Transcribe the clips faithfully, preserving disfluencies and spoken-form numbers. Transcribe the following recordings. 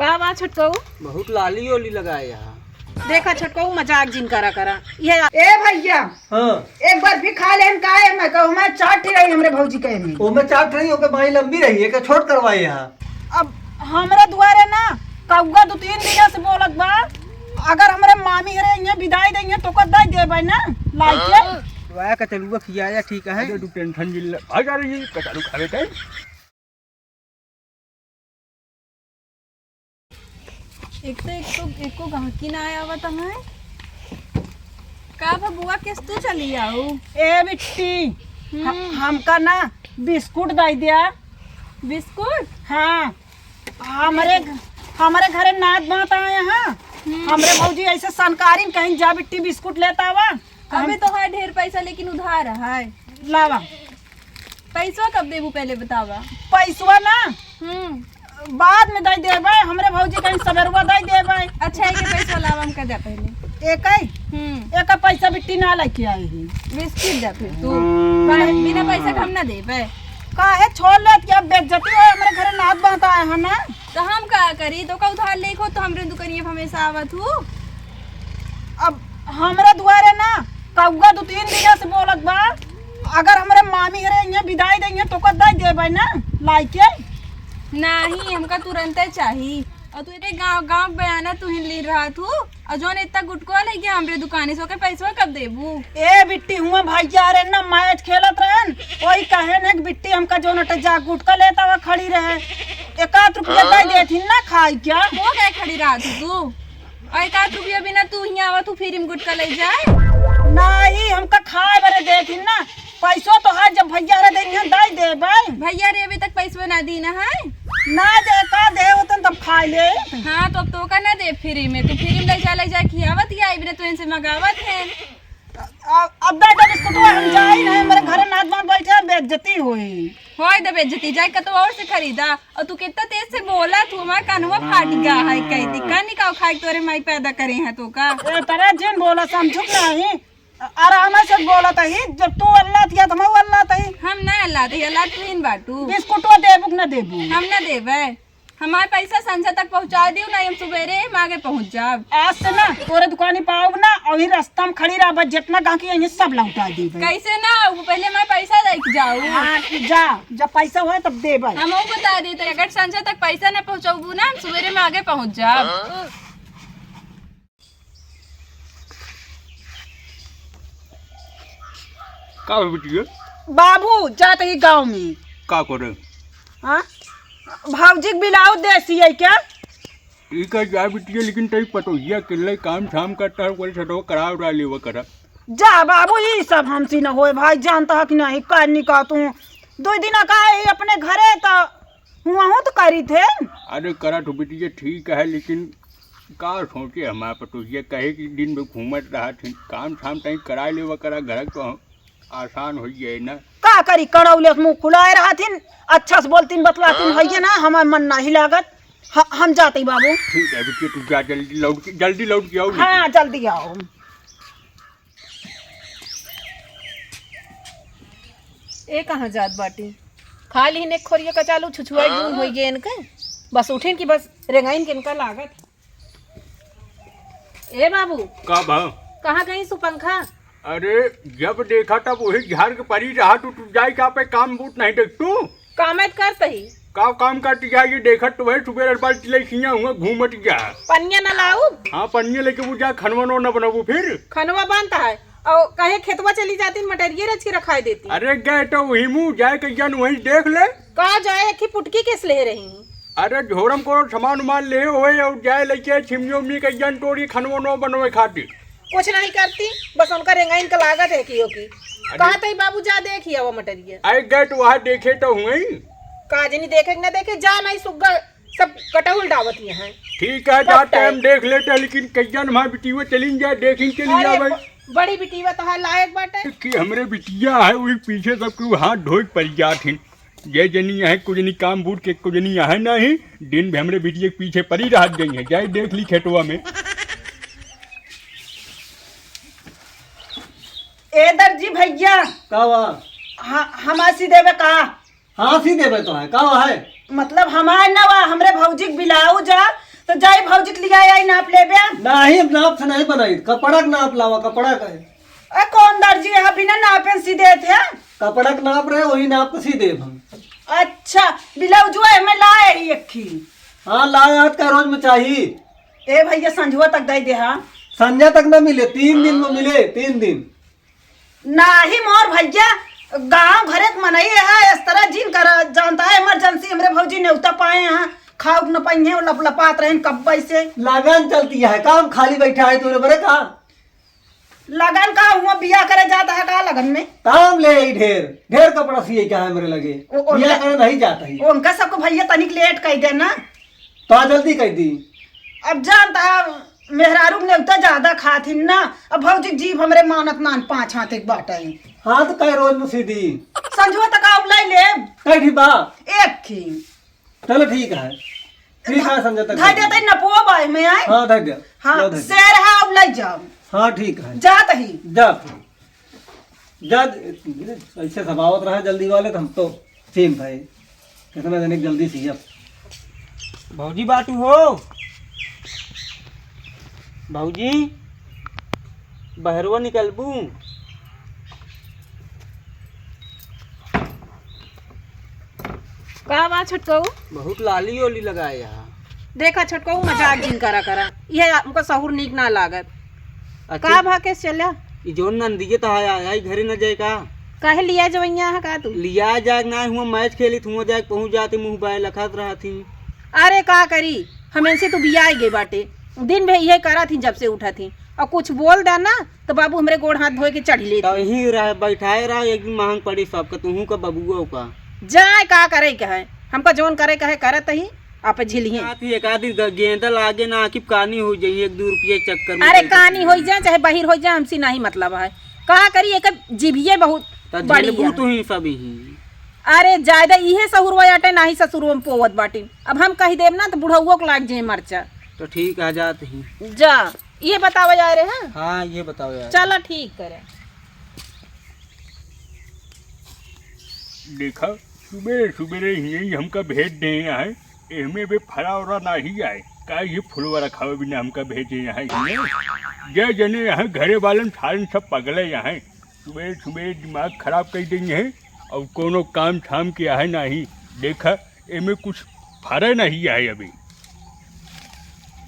का बा छोटकऊ? बहुत लाली ओली लगाए यहाँ। देखा छोटकऊ, मजाक जिन करा करा। ये ए भैया, हाँ। एक बार भी खा लेन का है, मैं कहूँ, मैं चाट ही रही हमरे भौजी कहे में। ओ, मैं चाट रही हूँ कि बाई लंबी रही है, कि छोट करवाए यहाँ। अब हमरे दुआरे ना कौआ दो तीन दिन से बोलत बा, अगर हमरे मामी हरे यहाँ बिदाई देंगे तो कद दे देबै ना लाई के। वाह, कचलुआ खियाया ठीक है। अरे तू टेंशन जिन ले, भाग जा रही है, कचलू खावे के। एक तो, एक तो, एको गाहकी ना आया आवत है। का बा बुआ, केस तू चली आऊ? ए बिट्टी, ह-, हम्म। हमका ना बिस्कुट दे दिया। बिस्कुट? हाँ, हमरे, हमरे घरे नात बात आए हैं। हम्म। हमरे भौजी ऐसे सनकारिन कहीं जा बिट्टी बिस्कुट लेता आवा। अबे तोहार ढेर पैसा लेकिन उधार है। लावा। पैसवा कब देबू पहले बतावा। पैसवा ना हम्म। बाद में दे देबै, हमरे भौजी कहीं सबेरवा दे देबै। अच्छा, एक पैसवा लावा हमका दे पहले। एक है? हम्म। एक पैसा बिट्टी ना लेके आई ही। बिस्किट दे फिर तू। बिना, बिना पैसा के हम ना देबै। काहे छोड़ लेत कि अब बेइज्जती हो, हमरे घरे नात बात आए है ना। तो हम का करी? तो का उधार लेके हो तो हमरे दुकानिया पे हमेशा आवत हूँ। अब हमरे दुआरे ना कौआ दो तीन दिन से बोलत बा, अगर हमरे मामी हरे इहाँ बिदाई देंगे तो का दे देबै ना लाई के? नहीं, हमका तुरंते चाही। और तू इतने गाँव, गाँव बयाना तू ही ली रहा तू, और जौन इतना गुटको लेके हमरे दुकाने से ओके पैसवा कब देबू? ए बिट्टी, हुआ भैया रे ना मैच खेलत रहन, वही कहे न कि बिट्टी हमका जौन अटे जा गुटका लेता हुआ खड़ी रहे, एक आध रुपया दे देथिन ना खाई क्या? वो क्या खड़ी रहा तू, तू? और एक आध रुपया बिना तू हियाँ आवा, तू फ्री में गुटका ले जाए? नहीं, हमका खाए बरे देथिन ना, पैसो तो है, जब भैया रे देंगे, दे देबै। भैया रे अभी तक पैसवा ना दीन है। ना दे, का दे होतन तब खा ले। हाँ, तो अब तो का ना दे फ्री में, तू फ्री में ले जा, ले जा, खियावत ही आई, बिना तो इनसे मंगावत है। अब, अब दे दे बिस्कुट, हम जाई नहीं, हमारे घरे नात बात बैठे हैं, बेइज्जती होई। होई दे बेइज्जती, जाए का तो और से खरीदा। और तू कितना तेज से बोला, तू हमारा कानवा फाट गया है, कह दी, का निकाव खाए तोरे माई पैदा करे हैं तो का? ए, तरे जिन बोला, समझुक नहीं। आराम से बोलत ही, जब तू अल्लाह थिया, त हमहू अल्लाह तही। हम ना अल्लाह तही, अल्लाह तू ही न बाटू। बिस्कुटवा देबू कि ना देबू? हम ना देबै। हमार पैसा संझा तक पहुँचा दियो, ना हम सुबेरे मागे पहुँच जाब। आज से ना तोरे दुकानी पाउब ना, अउही रस्ता में खड़ी रहब, जितना गाहकी यहीं सब लौटा देबै। कैसे ना? वो पहले हमार पैसा लेके जाओ। हाँ, जा, जब पैसा होए तब देबै। हम वो बता देते, अगर संझा तक पैसा ना पहुँचाबू ना, हम सुबेरे मागे पहुँच जाब। का हो बिटिया? बाबू, जात ही गाँव में। का करे? हाँ? भौजी के ब्लाउज दे सिए क्या? ई का जा बिटिया, लेकिन तई पतोहिया के ले काम धाम करता है, कोई सटो कराव डाले वो करा। जा बाबू, ई सब हमसे न होए भाई, जानता है कि नहीं, कर निका तू। दो दिन का है अपने घरे तो हुआ हूँ तो करी थे। अरे करत हो बिटिया, ठीक है, लेकिन का सोचे हमार पतोहिया, कहे कि दिन भर घूमत रहत ही, काम धाम तई कराए लेवा करा, घर तो आसान हो जाए ना। का करी, कड़ौले से मुँह फुलाए रहत ही, अच्छा से बोलतीन, बतलातीन, हाँ। है ना, हमार मन नहीं लागत। ह-, हम जाते ही बाबू। ठीक है बिटिया, तू जा, जल्दी लौट के, जल्दी लौट के आओ। हाँ, जल्दी आओ। ए कहाँ जात बाटी? खा लिहिन एक खोरिया कचालू, छुछुआई गुन होई गए इनके। बस उठिन कि बस रेंगाइन के इनका लागत। ए बाबू। का बा? कहाँ गई सु पंखा? अरे, जब देखा तब वही झाड़ के परी रहा, तू, तू जाई का पे काम बूत नहीं देख तू? काम है करत ही। का काम करती जाई, ये देखत तो है, सुबह बाल्टी ले खिया हुआ घूमत जा। पनिया न लाऊ? हाँ, पनिया लेके वो जा, खनवा नो न बनाबू फिर। खनवा बनता है। और कहे खेतवा चली जाती, मटरिये रच के रखाई देती। अरे गए तो वही मुँह जाए, कहिया न वहीं देख ले। का जाए, एक ही पुटकी केस ले रही। अरे झोरम को सामान उमान ले होए और जाए लेके छिमियो मी कहिया न तोड़ी खनवा नो बनवे खातिर। कुछ नहीं करती, बस उनका रेंगाइन का लागत है कि ओकी। अरे। कहा तई बाबू जा देखी आवा मटरिया। आए गए तो वहाँ देखे तो हुए। का जनी देखे कि ना देखे, जा नहीं सुग्गा सब कटहुल डावत यहाँ। ठीक है, सब जाते टाइम। हम देख लेते हैं, लेकिन कहिया न हमार बिटिया चलिन जाए, देखिन चलिन अरे जाए भाई। ब-, बड़ी बिटिया तो है लायक बाटे। कि हमरे बिटिया है, वही पीछे सब के हाथ धोए पड़ जात हैं। ये जनी है, कुछ नहीं काम बूट के, कुछ नहीं है नहीं। दिन भर हमरे बिटिया के पीछे पड़ी रहत गई है, जाए देख ली खेतवा में। ए दर्जी भैया। का बा? हाँ, हम आसी देवे का? हाँ, सी देवे तो है। का बा है? मतलब हमार ना बा, हमरे भौजी के ब्लाउज आ, तो जाई भौजी के लिया आई नाप लेबे। नाही, नाप से नाही बनाई, कपड़ा के नाप लावा, कपड़ा का है। ए, कौन दर्जी है, बिना नापे सी देत है? कपड़ा के नाप रहे, वही नाप के सी देब हम। अच्छा, ब्लाउजवा एमे लाए ही एक ही। हाँ, लाए हाथ का रोज में चाही। ए भैया, संझुआ तक दे दे, हाँ। संझा तक ना मिले, तीन दिन में मिले, तीन दिन। नाही मोर भैया, गाँव घरे के मनई है, इस तरह जिन कर जानता है, इमरजेंसी हमरे भौजी नेवता पाए हैं, खाउक न पाइहे, लपलपात रहन कब्बे से। लगन चलती है, काम खाली बैठा है तोरे बरे का? लगन का हुआ, बियाह करे जाता है का लगन में? काम ले आई ढेर, ढेर कपड़ा सिए का है मेरे लगे। ओ, ओ, बियाह करे नहीं जाता है। उनका सबको भैया तनिक लेट कह देना। तो आ जल्दी कह दी। अब जानता है, मेहरारू के नेवता ज्यादा खाथिन ना। अब भौजी जीभ हमरे मानत नान, पाँच हाथ एक बाटे। हाँ, तो कई रोज में सीधी। संझुआ तक आप लाई ले। कई ठी बा? एक ही। चलो ठीक है, ठीक है, संझा तक धर दे। देते नपुआ बाई में आए। हाँ, धर दे। हाँ, लो, धर दे। शेर है, अब लाई जाओ। हाँ, ठीक है। जात ही। जा। जा, ऐसे सबावत रहा जल्दी वाले, तो हम तो सेम भाई, कितना जने के जल्दी सीयब। भौजी बाटू हो, भौजी, बहरवा निकलबू? का बा छोटकऊ? बहुत लाली ओली लगाए यहाँ। देखा छोटकऊ, मजाक जिन करा करा, यह हमका सहूर नीक ना लागत। अच्छा। का भा के चला? ई जौन नंदिये त आया, आई घरे न जाए का? काहे लिया जवैया है का तू? लिया जाए ना, हुआ मैच खेली, हुआ जाए पहुँच जाती, मुँह बाय लखत रहती। अरे का करी, हम इनसे तो बियाह गए बाटे, दिन भर यही करा थी, जब से उठा थी, और कुछ बोल दे ना तो बाबू हमरे गोड़ हाथ धोए के चढ़ लेते। तो यही रह, बैठाए रहा, एक दिन महंग पड़ी सबका, तुहू का बबुओ का। जाए का करे के है, हमका जौन करे के है करत ही, आप झिलिए। साथ ही एक आधी ग-, गेंदा लागे ना, आखिर कानी हो जाई, एक दो रुपये चक्कर में अरे बैठे कानी हो जाए चाहे बहिर हो जाए, हमसे नहीं मतलब है। का करी, एक जीभिए बहुत तो बड़ी झेलबू है। तू ही सब ही। अरे जायदा इहे सहुरवा आटे नाही ससुरवा में पोवत बाटी। अब हम कही देब ना तो बुढ़ौओ के लाग जाए मरचा। तो ठीक है, जात ही। जा, ये बतावा जा रहे हैं। हाँ, ये बताओ यार। चला ठीक करे। देखा, सुबेरे सुबेरे यही हमका भेज दे आए, एहमे बे फरा ओरा नाही आए, का ये फुलवा रखावे बिना हमका भेजे यहाँ इन्हें? जय जने यहाँ घरे वालन सारन सब पगले यहाँ, सुबेरे सुबेरे दिमाग खराब कर देंगे हैं, और कोनो काम धाम के आहे नाही। देखा, एमे कुछ फरे नहीं आहे अभी,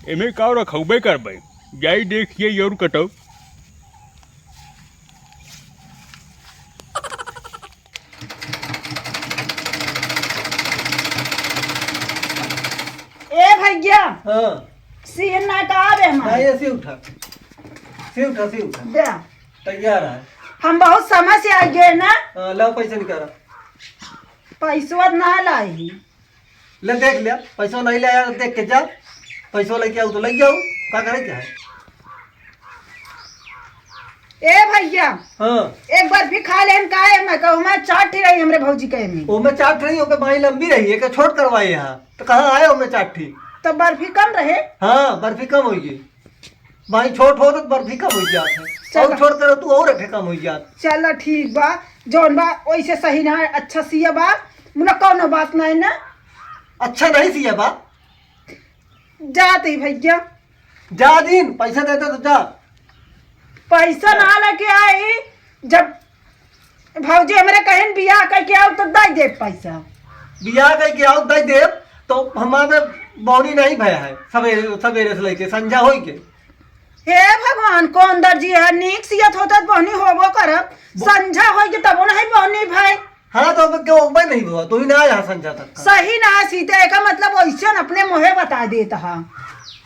एमे का रखौबे करबे, जाई देखिए और कटो। ए भैया, हाँ। सीन ना का आवे हमारे। नहीं, ऐसे उठा। सी उठा, सी उठा। दे। तैयार है। हम बहुत समय से आ गए ना। हाँ, लाओ पैसा निकाला। पैसवा ना लाई। ले देख लिया, पैसा नहीं लाया, देख के जा। पैसा लेके आओ तो ले जाओ, का करे क्या है? ए भैया, हाँ। एक बर्फी खा लेन का है, मैं कहूँ, मैं चाट ही रही हमरे भौजी के में। ओमे चाट रही, ओके बाई लंबी रही, एक छोट करवाए यहाँ। तो कहाँ आए ओमे चाट ही? तो बर्फी कम रहे? हाँ, बर्फी कम होई है। बाई छोट हो तो बर्फी कम हो जात है। चलो। और छोट करो तू और अठे कम हो जात। चलो ठीक बा, जौन बा वैसे सही ना है, अच्छा सिया बा, मुला कौनो बात नहीं ना। अच्छा नहीं सिया बा। जात ही भैया। जा दिन, पैसा देते तो जा। पैसा ना लेके आई, जब भौजी हमरे कहन बियाह कइके आओ तो दे देब पैसा। बियाह कइके आओ दे देब, तो हमारे बौनी नहीं भया है, सवेरे, सवेरे से लेके संझा होई के। हे भगवान, कौन दर्जी है, नीक सियत होता तो बहनी होबो करब, संझा होई के तबो नहीं बहनी भाई। हाँ, तो अब क्यों उबे नहीं हुआ? तू ही ना आया संझा तक का। सही ना सीते, एका मतलब वैसे न अपने मुँहे बता देत हा।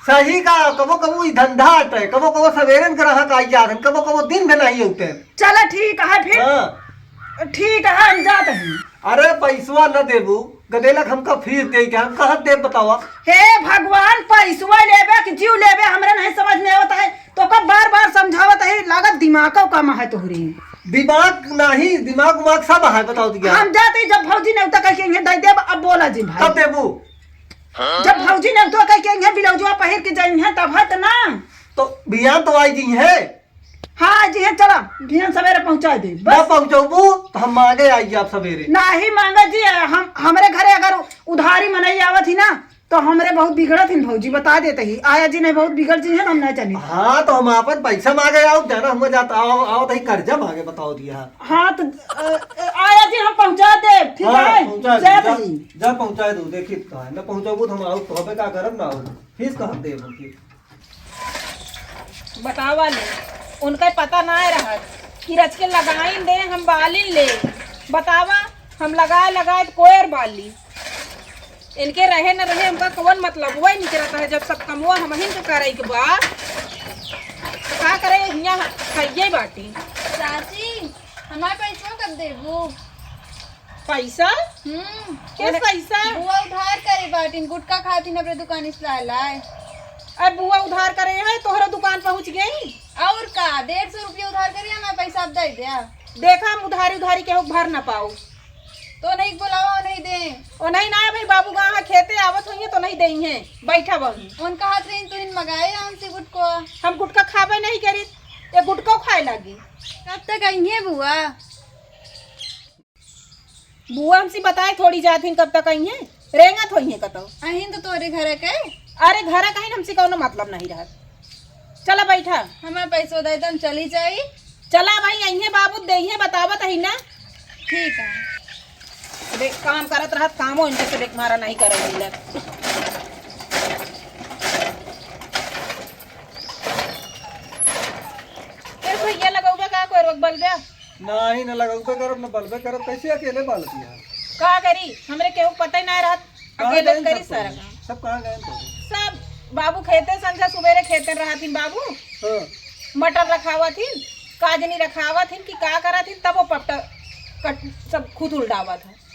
सही का, कबो कबो ई धंधा अटे, कबो कबो सवेरे न ग्राहक आई जात हन, कबो कबो दिन में नहीं होते हैं। चला ठीक है फिर। हाँ। ठीक है, हम जात हन। अरे पैसवा न देबू, गदेलक हमका फीस दे के हम कहाँ देब बतावा? हे भगवान, पैसवा लेबे कि जीव लेबे, हमरा नहीं समझ में आवत है। तो का बार बार समझावत है, लागत दिमागो कम है तोहरी। दिमाग नाही, दिमाग उमाग सब है, बताओ तो क्या? हम जाते ही जब भौजी नेवता कह के इन्हें दे देब, अब बोला जी भाई। कब देबू? जब भौजी नेवता कह के इन्हें ब्लाउजवा पहिर के जाइहें तब है त ना। तो बिहान तो आई जी है। हाँ जी, हाँ, चला, बिहान सवेरे पहुँचा दे, ना बस। पहुँचबू तो हम मांगे आई आप सवेरे। नाही मांगा जी, हम, हमरे घरे अगर उधारी मनई आवत ही ना, तो हमरे बहुत बिगड़त हिन भौजी, बता देत ही। आया जी नहीं बहुत बिगड़ जी है, हम नहीं जानी। हाँ, तो हम आपन पैसा मांगे आओ, जाना हुआ जाता, आओ, आओ, तही कर्जा मांगे, बताओ दिया। हाँ, तो, अ, अ, आया जी हम पहुँचा देब, ठीक हाँ, है? पहुँचा दे, जात जा, ही। जा पहुँचा दो, देखी तो है, न पहुँचाबू तो हम आओ, तो हमें का करब ना आओ, फीस कहाँ देब हम फिर? बतावा ले, उनका पता ना रहत कि रच के लगाइन दे, हम बालिन ले। बतावा, हम लगाए लगाए तो कोयर बाली। इनके रहे न रहे, हमका कौन मतलब? वही निकलता है, जब सब कमवा हमहिन के करे के बा, तो का करे, हियाँ खाइए बाटी। चाची, हमार पैसवा कब देबू? पैसा? हम्म। के पैसा? बुआ उधार करे बाटिन, गुटखा खातिन अपने दुकान से लाए लाए। अरे बुआ उधार करे हैं, तोहरा दुकान पहुँच गई। और का, डेढ़ सौ रुपया उधार करे, हमार पैसा अब दे दे। देखा, हम उधारी उधारी केहू भर ना पाऊ। तो नहीं बुलावा, नहीं दे। ओ नहीं ना भाई, बाबू गाँव है, खेते आवत होइए तो नहीं देइहे, बैठा वहीं। उनका हाथ रही, तू इन मगाए आराम से गुटको। हम गुटखा खाबे नहीं करी, ये गुटको खाए लागी। कब तक आई है बुआ? बुआ हमसे बताए थोड़ी जात हिन, कब तक आई हैं? रेंगत होई हैं कतौ। अहिन तो तोरे घर के। अरे घर कहीं हमसे कौनो मतलब नहीं रहत। चला बैठा। हमार पैसो दे दम चली जाई। चला भाई, आई हैं बाबू, दे हैं, बतावत ही ना। ठीक है। देख काम करत रहत, कामो इनके से देख मारा नहीं करे मिलत। ए भैया, लगौबे का कोई रोक बल गया? नाही, न लगौबे करब, न बलबे करब, कैसे अकेले बालत यहाँ? का करी, हमरे केहू पता ही ना रहत, कहाँ अकेले गए करी सब सारा कोई? काम। सब कहाँ गए तो? सब बाबू खेते, संझा सुबेरे खेते रहथिन बाबू। हाँ। मटर रखावत हिन, काजनी रखावत हिन कि का करत हिन, तब वो पट्टा कट सब खुद उलटावत है।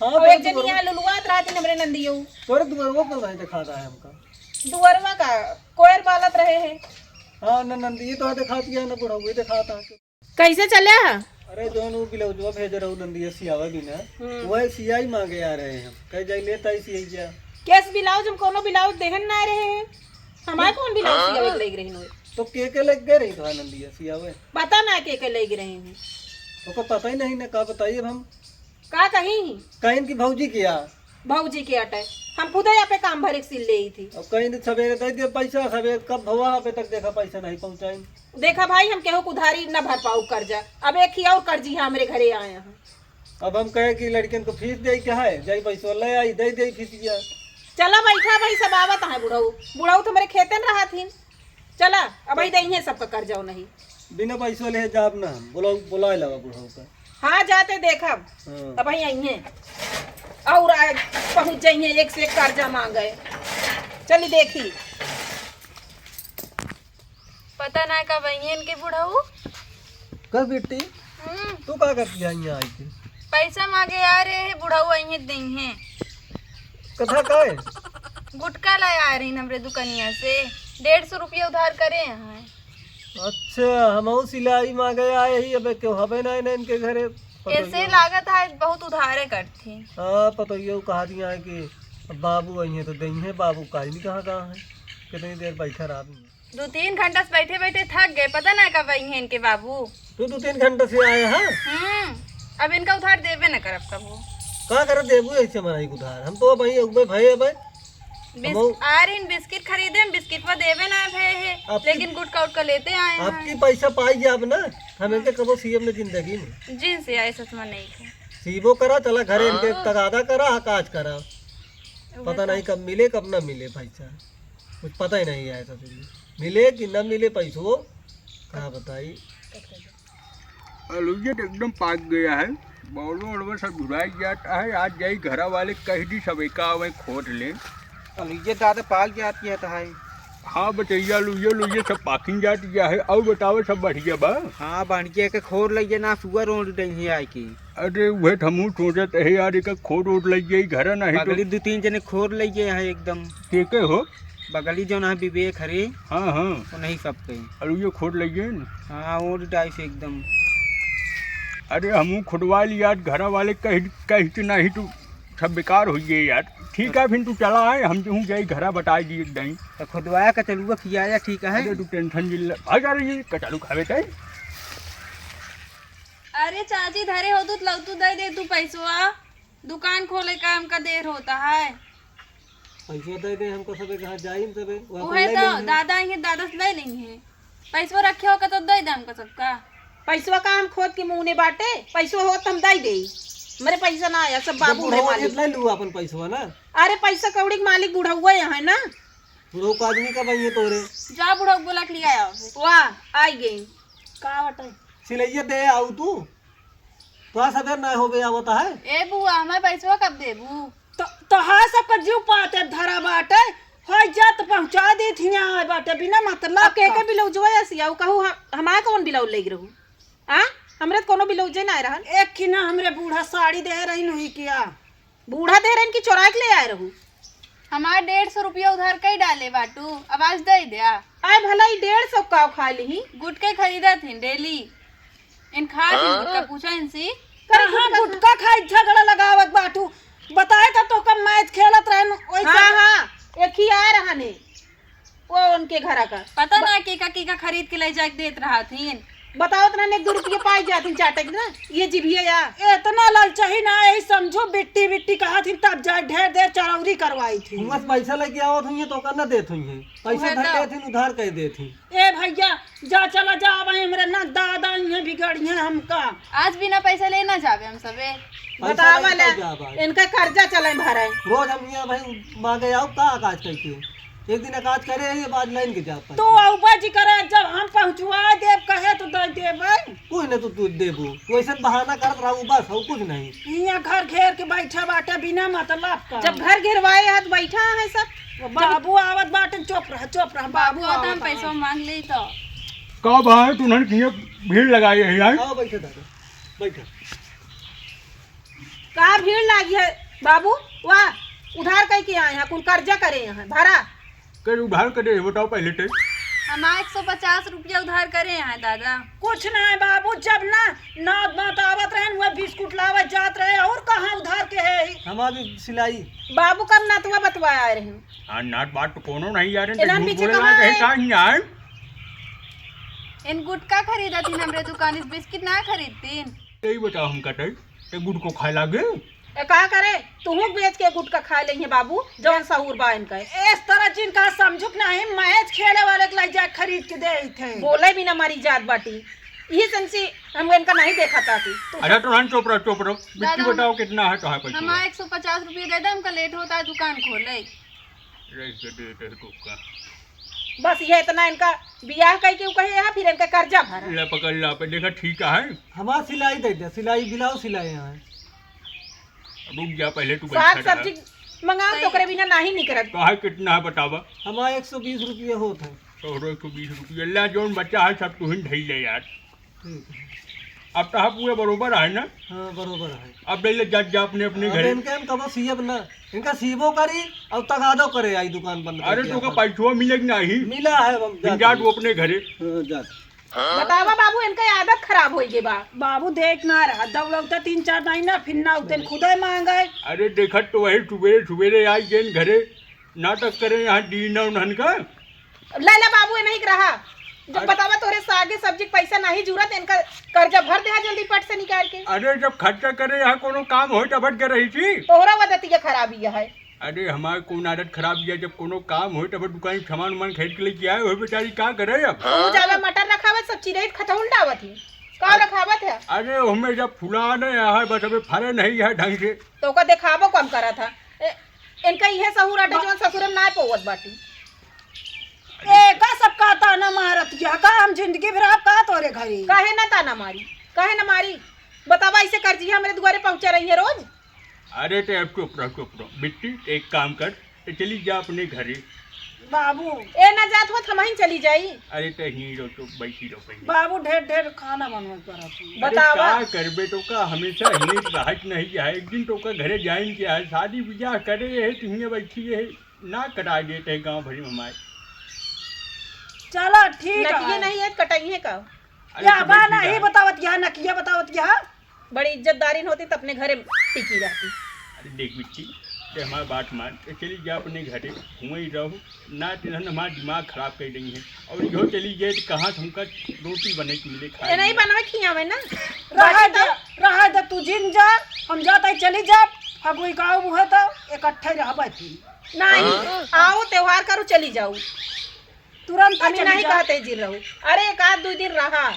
हाँ, और तोरे एक जनी दुआरवा यहाँ लुलुआत रहथिन हमरे नंदियो। तोरे दुआरवा पर नहीं दिखाता है हमका। दुआरवा का कोयर बालत रहे हैं। हाँ, न नंदिये तो दिखाती है, न बुढ़ऊ दिखाता है। कैसे चले है? अरे, जौन उ ब्लाउजवा भेजे रहू नंदिया सियावे बिना, हम्म। वह सियाई मांगे आ रहे हैं। कह जाई, "ले ताई सियाई जा।" केस ब्लाउज हम कोनो ब्लाउज देहन ना रहे हैं। हमारे कौन ब्लाउज हाँ। सियावे के लग रही नोए? तो के के लग गए रही तो नंदिया सियावे? पता ना के के लग रहे हैं। ओकर पता ही नहीं ना, का बताई अब हम। का कही? कहीं की भौजी किया। भौजी के अटे, हम खुदे यहाँ पे काम भरे के सिल ले ही थी। अब कहीं दिन सवेरे दे दिया पैसा, सवेरे कब भवा अबे तक देखा पैसा नहीं पहुँचाइन। देखा भाई, हम केहू के उधारी न भर पाऊ कर्जा। अब एक ही और कर्जी है हमरे घरे आए हैं। अब हम कहे कि लड़कन को फीस दे के है, जाई पैसा ले आई, दे दे फीस दिया। चला बैठा भाई, सब आवत है बुढ़ऊ। बुढ़ऊ तो हमरे खेतन रहा थी। चला, अब ही दइहे सबका कर्जा नहीं। बिना पैसा ले जाब ना हम, बुलाओ, बुलाए लावा बुढ़ऊ का। हाँ, जाते देखब। हाँ। अब ही आइहे। और आ, पहुँच जाइहे, एक से एक कर्जा मांगे। चली देखी। पता ना कब आइहे इनके बुढ़ऊ। कब बेटी? हम्म। तू का करती है यहाँ आके? पैसा मांगे आ रहे हैं, बुढ़ऊ आइहे देइहे। कथा का है? गुटखा लाए आ रही हमरे दुकनिया से, डेढ़ सौ रुपया उधार करे हैं। अच्छा, हमहू सिलाई मांगे आए ही, अबे केहू हबे ना, ना इनके घरे। ऐसे लागत है बहुत उधारे करती। हाँ, पतोहियो कहा दिया है कि अब बाबू आई हैं तो देइहे, बाबू काई नहीं कहाँ कहाँ है, कितनी देर बैठा रहा भी। दो तीन घंटा से बैठे बैठे थक गए, पता ना कब आई हैं इनके बाबू। तू दो तीन घंटा से आए हैं? हम्म, अब इनका उधार देबे ना करब कबो। का कर देबू ऐसे मनाई उधार? हम तो अब आई उबे भये अब। बिस-, हमहू आ रही बिस्किट खरीदे, बिस्किट पर देवे ना भये है, आपकी लेकिन गुटखा उटखा लेते आए हैं। आपकी पैसा पाई जाब ना, हम इनके कबो सीएम ने जिंदगी में। जिनसे आए सच में नहीं थे। सीबो करा, चला घरे इनके हाँ। तगादा करा, काज करा। पता नहीं कब मिले, कब ना मिले पैसा, कुछ पता ही नहीं है। ससुरी मिले कि ना मिले पैसो, का बताई। अलुइया तो एकदम पाक गया है, बौड़वा ओड़वा सब झुराई जाता है। आज जाई घरा वाले कह दी सब एका आवे खोद ले। अलुइया दादा पाक जाती है तो है। हाँ बटैया, अलुइया लुइया सब पाकिन जात गया है। और बतावे सब बढ़िया बा? हाँ बढ़िया के खोर लइए ना, सुअर ओढ़ रही है आई की। अरे उहे तो हमहू सोचत है यार, एक खोर ओढ़ लइए घर नहीं तो। बगली दो तीन जने खोर लइए है एकदम। के के हो? बगली जौन है विवेक हरे। हाँ, हाँ। वो नहीं सब कहीं। अरे ये खोद लइए न। हाँ, ओढ़ डाइस एकदम। अरे हमहू खुदवा लिया, आज घरा वाले कह, कह के नहीं तो सब बेकार हो गए यार। ठीक है, फिर तू चला आए, हम जहूँ जाई घरा बताई दिए एक दाई। तो खुदवाया का चलुआ खियाया ठीक है। अरे तू टेंशन जिल्ला, भाग जा रही है, कचालू खावे तय। अरे चाची धरे हो तू, लौतू दे दे तू पैसवा, दुकान खोले का हमका देर होता है। पैसवा दे दे हमको सबे, कहाँ जाई हम सबे, वो अपन उहे ले तो लेंगे। दादा आइहे, दादा से ले लेंगे। पैसवा रखे हो का तो दे दे हमको सबका। पैसवा का हम खोद के मुँह ने बाटे, पैसवा हो तो हम दे दे। मेरे पैसा ना आया, सब जब बाबू रे बुढ़वा मालिक। ले लू अपन पैसवा ना। अरे पैसा कौड़ी के मालिक बुढ़ौआ यहाँ है ना। बुढ़ऊ का आदमी का भाई ये तोरे। जा बुढ़ऊ बोला के लिया आओ। वाह, आई गई। का बटे? सिलैया दे आऊ तू। तोहार सबेर ना होबे आवत है। ए बुआ, हमार पैसवा कब देबू? तो, तोहार सबका जीव पाते धरा बाटे, होई जा तो पहुँचा देत हियाँ आए बाटे, बिना मतलब अब के का? के ब्लाउजवा ऐसी आऊ कहू हम, हमार कौन ब्लाउज लेके रहू? आ? हमरे तो कोनो ब्लाउजे ना रहन। एक की ना हमरे बूढ़ा साड़ी दे रही नहीं किया। बूढ़ा दे रहन की चोराए के ले आए रहू? हमार डेढ़ सौ रुपया उधार कई डाले बाटू, अब आज दे द्या। आए भला ई डेढ़ सौ का खा लिही? गुटके खरीदत हिन डेली। इन खा दिन हाँ? गुटका पूछा इनसे। कहाँ गुटका खाई झगड़ा लगावत बाटू? बताए का तो कम मैच खेलत रहन ओइसे। हाँ, हाँ, एक ही आ रहन है। वो उनके घरा का। पता ना केका केका खरीद के ले जाके देत रहत हिन। बताओ तो ना, एक दो रुपये पाई जात हिन चाटे के ना, ये जिभिया या। इतना ललचही ना, यही समझो बिट्टी बिट्टी कहत हिन, तब जाए ढेर देर चरौरी करवाई थी। हुआं से पैसा लेके आवत हुई है तो ओकर ना देत हुई है, पैसा उहे धर तो। लेत हिन, उधार कह देत हिन। ए भैया, जा चला जा, अब हमरे ना दादा इहे बिगड़िहे हमका। आज बिना पैसा ले ना जावे हम सबे। पैसा बतावा नहीं ले, तो जा भाई। इनका कर्जा चले भरे। रोज हम यहाँ भाई मांगे आओ का काज करके। एक दिन काज करे ये बात लाइन के जा पाए। तू अउबा जी करे, जब हम पहुँचवा देब कहे तो दे देबै। कुछ नहीं तू, तू देबू। तू ऐसे बहाना करत रहू बस, और कुछ नहीं। यहाँ घर घेर के बैठा बाटे बिना मतलब का। जब घर घेरवाए हाथ बैठा है सब। वो बाबू आवत बाटे, चुप रह, चुप रह, बाबू बाबू आवत आवत हम है। पैसा मांग ले तो। का भाई, तू नन किए भीड़ लगाई है यार? आओ बैठे दादा, बैठे। का भीड़ लागी है बाबू? वाह, उधार कई के आए हैं, कुल कर्जा करे हैं, भरा। कर उधार करे, बताओ पहले ते। हम एक सौ पचास रुपया उधार करे हैं दादा। कुछ ना है बाबू, जब ना नात बात आवत रहन, वह बिस्कुट लावे जात रहे, और कहाँ उधार के है ही? हमारी सिलाई। बाबू कब नातवा बतवा आए रहे? हाँ, नात बात तो कोनो नहीं यार, इन्हन झूठ पीछे बोले कहाँ ना कहे है? कहाँ ही आए? इन गुटखा खरीदत हिन हमरे दुकान, इस बिस्किट ना खरीदतीन। यही बताओ हम कटे, ते गुटखो खाए लागे? ए, का करे? तुहूँ बेच के गुटखा खाए लेइहे बाबू, जौन सहूर बा इनका। इस तरह जिनका समझुक नहीं, मैच खेले वाले के लाई जाए खरीद के दे थे। बोले भी ना मारी जात बाटी, यही संसी हम इनका नहीं देखा ताती। अच्छा तो रहन, चुप रहो, चुप रहो। बिट्टी दादा, बताओ कितना है, कहाँ पर हम एक सौ पचास रुपये दे दे, हमका लेट होता है दुकान खोले। रह के दे दे तो का। बस ये इतना इनका बियाह कई के उ कहे है, फिर इनका कर्जा भरा। ले पकड़ ला पे, देखा ठीक है। हमार सिलाई दे दे, सिलाई ब्लाउज सिलाई है। रुक जा, पहले तू साग बैठा रहा। सब्जी मंगाओ तो ओकरे बिना नाही निकरत। तो है कितना है बतावा? हमार एक सौ बीस रुपये होत है। तो एक सौ बीस रुपये ला, जौन बचा है सब तुहिन ढई ले यार। ठीक है। अब तो हाँ पूरे बरोबर है ना? हाँ, बरोबर है। अब ले ले जा, जा अपने, अपने अब घरे। इनके हम कबो सीएब ना, इनका सीबो करी और तगादो करे आई दुकान बंद अरे करके तो का अपन। पैसवा मिले कि नहीं? मिला है, हम फिर जाते जा हैं। तू अपने घरे। हाँ, जाते। बतावा बाबू, इनका आदत खराब होई गे बा। बाबू देख ना रहा, दौड़ौता तीन चार दाई ना, फिर ना उतन खुदे मांगे। अरे देखत तो वही सुबेरे सुबेरे आई गेन घरे, नाटक करे यहाँ दीना उन्हन का। ले ले बाबू, ए नहीं रहा। जब अरे बतावा तोरे सागे सब्जी के पैसा नहीं जुरत, इनका कर्जा भर दे जल्दी पट से निकाल के। अरे जब खर्चा करे यहाँ कोनो काम होई तब के रही थी। तोहरा आदतिया खराबी है। अरे हमार कौन आदत खराब है, जब कोनो काम होई तब दुकान से सामान उमान खरीद के लेके आए हो बेचारी, का करे अब? तू ज्यादा मटर रखावत सब चिरैत खतौन डावत ही। का अरे रखावत है? अरे हमें जब फुलाने यहाँ बस अबे फरे नहीं है ढंग से। तो ओका देखाबो कम करत है। ए, इनका इहे सहूर आटे बा- जौन ससुरे में ना पोवत बाटी। ए, का सब का ताना मारत यह? का हम जिंदगी भर आप का तोरे घरे? काहे ना ताना मारी? काहे ना मारी? बतावा, ऐसे कर्जी हमरे दुआरे पहुँचा रही है रोज? अरे ते अब चुप रह, चुप रह। बिट्टी, एक काम कर, ते चली जा अपने घरे। बाबू। ए, ना जात होत हमहीं चली जाई। अरे ते यहीं रहो, चुप बैठी रहो पहले। बाबू ढेर ढेर खाना बनवे पड़त है। अरे बतावा। का करबे तो का, हमेशा यहीं रहत नहीं है। एक दिन तो का घरे जाइन के है, शादी ब्याह करे है, तुहिए बैठी है। ना कटाई देते हैं गाँव भरी में हमारे। चला, ठीक है। नकिया नहीं है, कटाई है का? अरे या तो बा बैठी नहीं रहा। बतावत यहाँ, नकिया बतावत यहाँ। बड़ी इज्जतदारिन होती तो अपने घरे टिकी रहती। अरे देख बिट्टी, ते हमार बात मान, ते चली जा अपने घरे, हुआं ही रहो, ना तिन्हन हमार दिमाग खराब कर देई है। और इहो चली जाए तो कहाँ से हमका रोटी बने के मिले खाए ए, नहीं के? बनवे खियावे ना। रहा बाकी दे, तो रहा दे, तू जिन जा, हम जाता ही चली जा, फगुई गाँव मुहे तो इकट्ठे रहबे फिर। नहीं, आओ, त्योहार करो, चली जाओ। तुरंत हम चली नहीं जाओ। कहते जिर रहो। अरे, एक आध दो दिन रहा।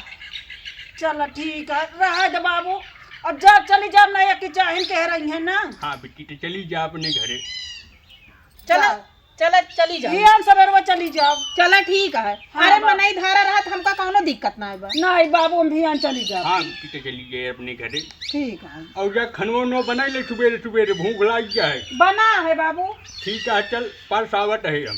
चल, ठीक है, रहा दे बाबू। अब जा, चली जा, नहीं कि चाहिन कह रही है ना। हाँ बेटी, तो चली जा अपने घरे। चला, जा। चला, चली जाओ। हियान सबेरवा चली जाओ। चला, ठीक है। हाँ, अरे, बाबू। मनई धारा रहत, हमका कौनो दिक्कत ना है बा। नहीं बाबू, हम हियान चली जाओ। हाँ बेटी, तो चली जाए अपने घरे। ठीक है। और जा, खनवा उनवा बनाई ले सुबेरे सुबेरे, भूख लाग जाए। बना है बाबू। ठीक है, चल, परस आवत है हम।